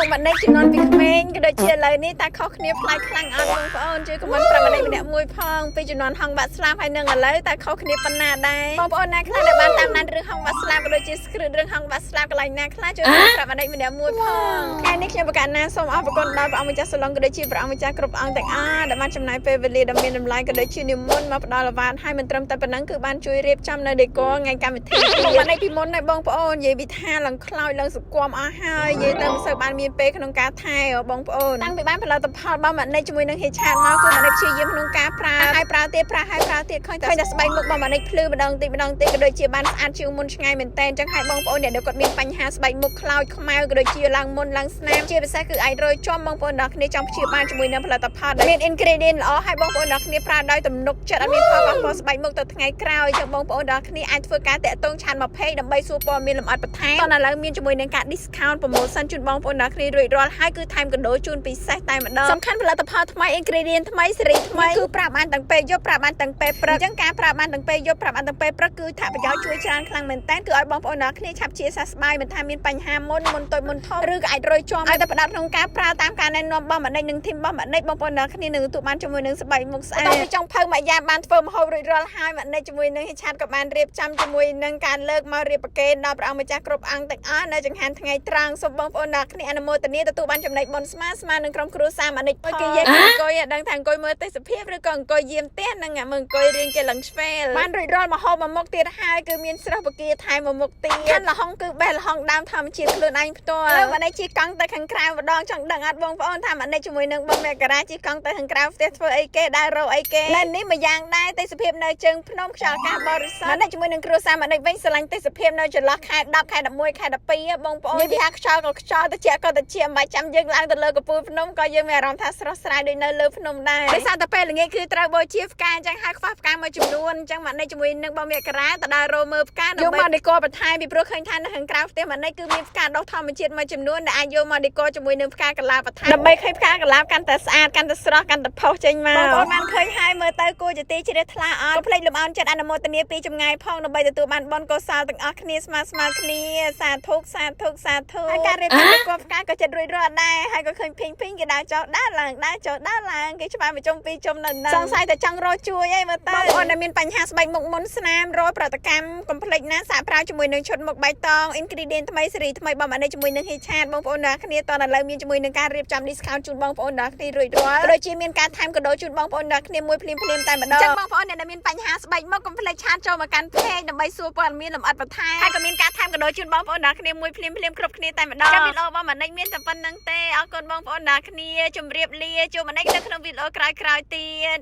មុខម៉ានិចជំនាន់ពីក្មេងក៏ដូចជាឥឡូវនេះតើខុសគ្នាប្លែកខ្លាំងអត់បងប្អូនជួយ comment ប្រាប់ម៉ានិចម្នាក់មួយផងពីជំនាន់ហង្សបាក់ស្លាប់ហើយនឹងឥឡូវតើខុសគ្នាប៉ុណ្ណាដែរបងប្អូនណាខ្លះដែលបានតាមដានរឿងហង្សបាក់ស្លាប់ក៏ដូចជា script រឿងហង្សបាក់ស្លាប់កន្លែងណាខ្លះជួយ comment ប្រាប់ម៉ានិចម្នាក់មួយផងថ្ងៃនេះខ្ញុំប្រកាសណាសូមអរគុណដល់ព្រះអង្គម្ចាស់សាឡុងក៏ដូចជាព្រះអង្គម្ចាស់គ្រប់អង្គទាំងអស់ដែលបានចំណាយពេលវេលាដ៏មានតម្លៃក៏ដូចជានិមន្តមកផ្ដល់អាវ៉ាន់ហើយមិនត្រឹមតែប៉ុណ្ណឹងគឺបានជួយរៀបចំនៅ decor ថ្ងៃកម្មវិធីទៀតម៉ានិចពីមុនដែរបងប្អូននិយាយពីថាឡើងខ្លោចឡើងសគំអស់ហើយនិយាយទៅមិនសូវបានមានពេលក្នុងការថែបងប្អូនតាំងពីបានផលិតផលរបស់ម៉ានិចជាមួយនឹងហេឆាតមកគឺម៉ានិចព្យាយាមក្នុងការប្រើហើយប្រើទៀតប្រើហើយប្រើទៀតឃើញតែស្បែកមុខរបស់ម៉ានិចភ្លឺម្ដងតិចម្ដងតិចក៏ដូចជាបានស្អាតជាងមុនឆ្ងាយមែនតើអញ្ចឹងហើយបងប្អូនអ្នកដែលគាត់មានបញ្ហាស្បែកមុខខ្លោចខ្មៅក៏ដូចជាឡើងមុនឡើងស្នាមជាពិសេសគឺអាចរយជាប់បងប្អូនដល់គ្នាចង់ព្យាបាលជាមួយនឹងផលិតផលដែលមាន ingredient ល្អហើយបងប្អូនដល់គ្នាប្រើដោយទំនុកចិត្តអត់មានផលប៉ះពាល់ស្បែកមុខទៅថ្ងៃក្រោយអញ្ចឹងបងប្អូនដល់គ្នាអាចធ្វើការតាក់ទង chat មក page ដើម្បីសួរព័ត៌មានលម្អិតបន្ថែមតោះឥឡូវមានជាមួយនឹងការ discount promotion ជូនបងប្អូនដល់គ្នារួចរាល់ហើយគឺថែមកណ្ដូលជូនពិសេសតែម្ដងសំខាន់ផលិតផលថ្មី ingredient ថ្មីស៊េរីថ្មីគឺប្រើបានទាំងពេលយប់ប្រើបានទាំងពេលព្រឹកអញ្ចឹងការប្រើបានទាំងពេលយប់ប្រើបានទាំងពេលព្រឹកគឺថាប្រយោជន៍ជួយច្រើនខ្លាំងមែនតើគឺឲ្យបងប្អូនដល់គ្នាឆាប់ជាសះស្បើយមិនថាមានបញ្ហាមុនមុនតូចមុនធំឬក៏អាចរយជាប់ឲ្យតែផ្ដោតក្នុងការប្រើតាមការណែនាំរបស់ម៉ានិចនិង team របស់ម៉ានិចបងប្អូនដល់គ្នានឹងទទួលបានជាមួយនឹងស្បែកមុខស្អាតពីចុងភៅមួយយ៉ាបានធ្វើម្ហូបរួចរាល់ហើយម៉ានិចជាមួយនឹងហិឆាតក៏បានរៀបចំជាមួយនឹងការលើកមករៀបប្រគេនដល់ព្រះអង្គម្ចាស់គ្រប់អង្គទាំងអស់នៅចង្ហាន់ថ្ងៃត្រង់សូមបងប្អូនដល់គ្នាអនុមោទនាទទួលបានចំណេញបុណ្យស្មើស្មើនឹងក្រុមគ្រួសារម៉ានិចផងគេយកអង្គុយឲ្យដឹងថាអង្គុយមើលទេសភាពឬក៏អង្គុយយាមផ្ទះនឹងមើលអង្គុយរៀងគេឡើងឆ្វេលបានរួចរាល់ម្ហូបមួយមុខទៀតហើយគឺមានស្រស់បកាថែមមួយមុខទៀតខាន់លហុងគឺបេះលហុងដើមធម្មជាតិខ្លួនឯងផ្ទាល់ឥឡូវម៉ានិចជិះកង់ទៅខាងក្រៅម្ដងចង់ដឹងអត់បងប្អូនថាម៉ានិចជាមួយនឹងបងមករាជិះកង់ទៅខាងក្រៅផ្ទះធ្វើអីគេដើររកអីគេនៅនេះមួយយ៉ាងដែរទេសភាពនៅជើងភ្នំខ្យល់អាកាសបរិសុទ្ធម៉ានិចជាមួយនឹងគ្រួសារម៉ានិចវិញស្រឡាញ់ទេសភាពនៅចន្លោះខែ10ខែ11ខែ12បងប្អូននិយាយពីថាខ្យល់ក៏ខ្យល់តិចក៏តិចមិនបាច់ចាំយើងឡើងទៅលើកំពូលភ្នំក៏យើងមានអារម្មណ៍ថាស្រស់ស្រាយដូចនៅលើភ្នំដែរដោយសារតែពេលល្ងាចគឺត្រូវបូជាផ្កាអញ្ចឹងហើយខ្វះផ្កាមួយចំនួនអញ្ចឹងម៉ានិចជាមួយនឹងបងមករាទៅដើររកមើលផ្កាដើម្បីយកមក decor បន្ថែមពីព្រោះឃើញថានៅខាងក្រៅផ្ទះម៉ានិចគឺមានផ្កាដុះធម្មជាតិមួយចំនួនដែលអាចយកមក decor ជាមួយនឹងផ្កាកលាបន្ថែមដើម្បីឃើញផ្កាកលាកាន់តែស្អាតកាន់តែស្រស់កាន់តែផុសចេញមកបងប្អូនបានឃើញហើយមើលទៅគួរជាទីជ្រះថ្លាអត់កុំភ្លេចលំអោនចិត្តអនុមោទនាពីចម្ងាយផងដើម្បីទទួលបានបុណ្យកុសលទាំងអស់គ្នាស្មើស្មើគ្នាសាធុសាធុសាធុហើយការរៀបចំ decor ផ្កាក៏ចិត្តរួចរាល់ដែរហើយក៏ឃើញភីងភីងគេដើរចោលដើរឡើងដើរចោលដើរឡើងគេច្បាស់មួយជុំពីរជុំនៅហ្នឹងសង្ស័យតែចង់រកជួយអីមើលទៅបងប្អូនដែលមានបញ្ហាស្បែកមុខមុនស្នាមរយប្រតិកម្មកុំភ្លេចណាសាកប្រើជាមួយនឹងឈុតមុខបៃតង ingredient ថ្មីស៊េរីថ្មីបងប្អូនជាមួយនឹងហេឆាតបងប្អូនដល់គ្នាតឥឡូវមានជាមួយនឹងការរៀបចំ discount ជូនបងប្អូនដល់គ្នារួចរាល់ដូចជាមានការថែមកដោជូនបងប្អូនដល់គ្នាមួយភ្លាមភ្លាមតែម្ដងចឹងបងប្អូនអ្នកដែលមានបញ្ហាស្បែកមុខកុំភ្លេច chat ចូលមកកាន់ page ដើម្បីសួរព័ត៌មានលម្អិតបន្ថែមហើយក៏មានការថែមកដោជូនបងប្អូនដល់គ្នាមួយភ្លាមភ្លាមគ្រប់គ្នាតែម្ដងចាំវីដេអូរបស់ម៉ានិចមានតែប៉ុណ្្នឹងទេអរគុណបងប្អូនដល់គ្នាជម្រាបលាជួបម៉ានិចនៅក្នុងវីដេអូក្រោយៗទៀត។